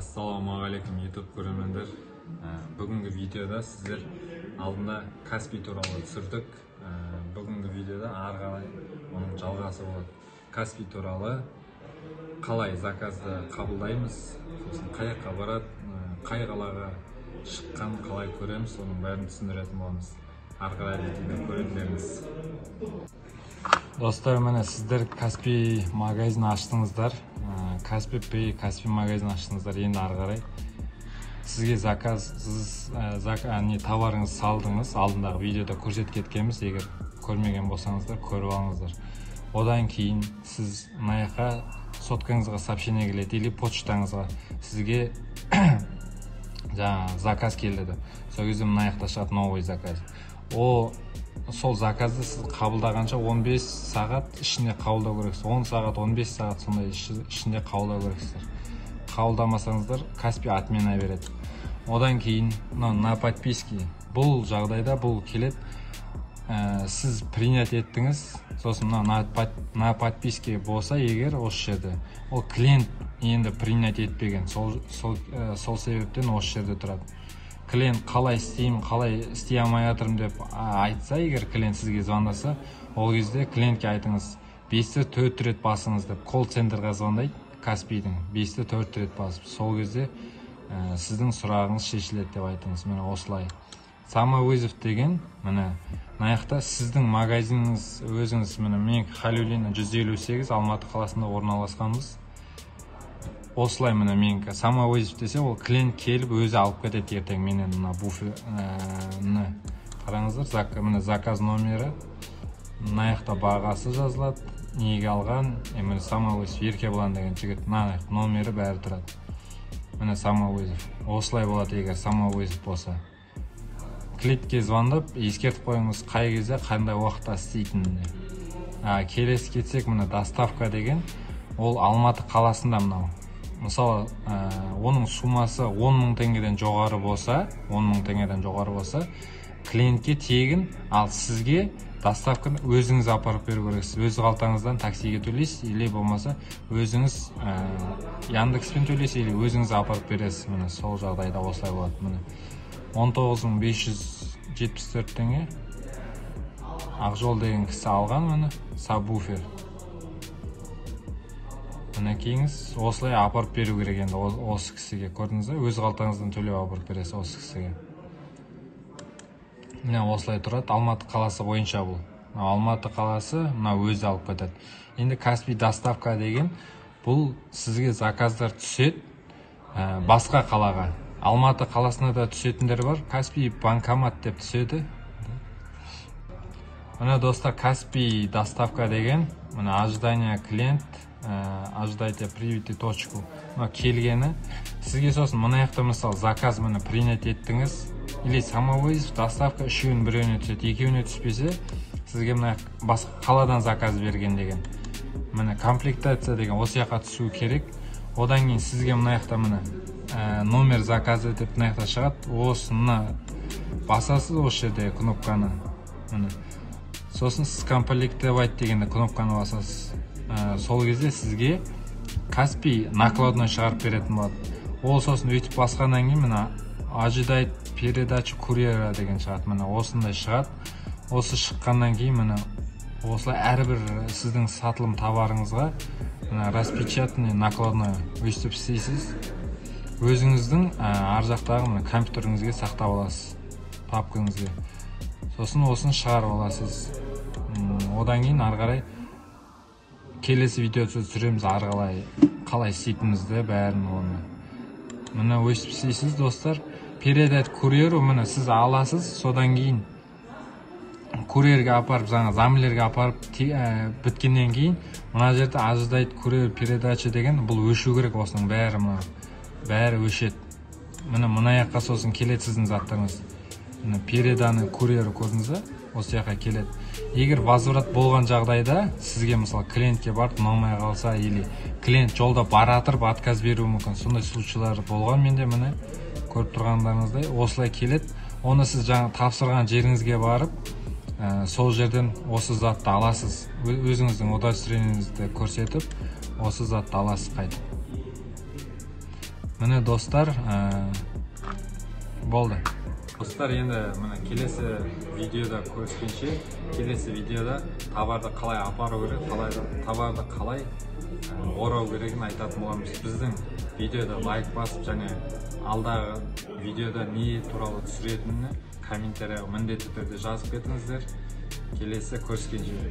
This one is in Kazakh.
Ассалаумағалейкум, YouTube көрермендер. Бүгінгі видеода сіздер алдында Каспи туралы түсірдік. Бүгінгі видеода ары қарай оның жалғасы болады. Каспи туралы қалай заказды қабылдаймыз, сосын қай жаққа барады, қай қалаға шыққан қалай көреміз, соның бәрін түсіндіретін боламыз. Ары қарай видеода көретіндеріңіз. Достар, міне сіздер Каспи магазин аштыңыздар, Каспи Pay, Каспи магазин аштыңыздар. Енді ары қарай сізге заказ, сіз не товарыңызды салдыңыз, алдындағы видеода көрсетіп кеткенбіз, егер көрмеген болсаңыздар, көріп алыңыздар. Одан кейін сіз мына жаққа соткаңызға сообщение келеді или почтаңызға сізге жаңа заказ келді деп. Сол кезде мына жақта шығады новый заказ. О, сол заказды сіз қабылдағанша 15 сағат ішінде қабылдау керексіз. 10 сағат, 15 сағат сондай ішінде қабылдау керексіздер. Қабылдамасаңыздар, Каспи отмена береді. Одан кейін мынау на подписке. Бұл жағдайда бұл келеді, сіз принять еттіңіз, сосын мына на подписке болса егер осы жерде, ол клиент енді принять етпеген, сол себептен осы жерде тұрады. Клиент қалай істеймін, қалай істей алмай жатырмын деп айтса, егер клиент сізге звондаса, ол кезде клиентке айтыңыз, 5-ті 4 рет басыңыз деп. Колл-центрға звондайды Каспийдің, 5-ті 4 рет басып, сол кезде сіздің сұрағыңыз шешіледі деп айтыңыз. Міне осылай. Самовызов деген, міне мына жақта сіздің магазиніңіз өзіңіз, міне мен Халиуллина 158, Алматы қаласында орналасқанбыз. Осылай, міне менікі самовызов десе, ол клиент келіп өзі алып кетеді ертең менен. Мына буфер, міне қараңыздар, міне заказ номері, мына жақта бағасы жазылады, неге алған, міне самовызов Еркебұлан деген жігіт, мына номері бәрі тұрады. Міне самовызов осылай болады. Егер самовызов болса, клиентке звондап ескертіп қойыңыз, қай кезде, қандай уақытта істейтініне. Келесі кетсек, міне доставка деген, ол Алматы қаласында мынау. Мысалы, оның суммасы 10 мың теңгеден жоғары болса, 10 мың теңгеден жоғары болса, клиентке тегін, ал сізге доставканы өзіңіз апарып беру керексіз. Өз қалтаңыздан таксиге төлейсіз или болмаса өзіңіз Яндекспен төлейсіз или өзіңіз апарып бересіз. Міне сол жағдайда осылай болады. Міне 19 574 теңге Ақжол деген кісі алған, міне сабвуфер. Мінекейіңіз, осылай апарып беру керек енді осы кісіге, көрдіңіз ба? Өз қалтаңыздан төлеп апарып бересіз осы кісіге. Міне осылай тұрады Алматы қаласы бойынша бұл. Мынау Алматы қаласы, мына өзі алып кетеді. Енді Каспи доставка деген, бұл сізге заказдар түседі, басқа қалаға. Алматы қаласына да түсетіндер бар. Каспи банкомат деп түседі. Міне, достар, Каспи доставка деген, міне ожидание клиент, ожидайте прибытие точку, мына келгені сізге. Сосын мына жақта, мысалы, заказ, міне принять еттіңіз или самовызов, доставка, үшеуінің біреуіне түседі. Екеуіне түспесе, сізге мына басқа қаладан заказ берген деген, міне комплектация деген осы жаққа түсу керек. Одан кейін сізге мына жақта, міне номер заказа деп мына жақта шығады. Осыны басасыз, осы жерде кнопканы, міне. Сосын скомплектовать дегенде кнопканы басасыз. Сол кезде сізге Каспи накладной шығарып беретін болады. Ол сосын өйтіп басқаннан кейін, міне ожидает передачу курьера деген шығады. Міне осындай шығады. Осы шыққаннан кейін, міне осылай әрбір сіздің сатылым товарыңызға, міне распечатанный накладной өйстіп істейсіз. Өзіңіздің ар жақтағы, міне, компьютеріңізге сақтап аласыз, папкаңызге, сосын осыны шығарып аласыз. Одан кейін ары қарай келесі видео түсіреміз, ары қарай қалай істейтінімізді бәрін оны. Міне өйстіп істейсіз, достар. Передать курьеру, міне сіз аласыз, содан кейін курьерге апарып, жаңа замлерге апарып біткеннен кейін мына жерде ожидает курьер передача деген, бұл өшу керек. Осының бәрі, мына бәрі өшеді. Міне мына жаққа сосын келеді сіздің заттарыңыз. Міне переданы курьеру, көрдіңіз ба, осы жаққа келеді. Егер возврат болған жағдайда сізге, мысалы, клиентке барып ұнамай қалса или клиент жолда бара жатырып отказ беруі мүмкін, сондай случайлар болған менде. Міне көріп тұрғандарыңыздай, осылай келеді. Оны сіз жаңа тапсырған жеріңізге барып, сол жерден осы затты аласыз. Өзіңіздің удостоверениеңізді көрсетіп, осы затты аласыз қайтып. Міне, достар, болды. Достар, енді міне, келесі видеода көріскенше. Келесі видеода товарды қалай апару керек, қалай товарды қалай орау керегін айтатын боламыз. Біздің видеода лайк басып және алдағы видеода не туралы түсіретінін комментарияға міндетті түрде жазып кетіңіздер. Келесі көріскенше!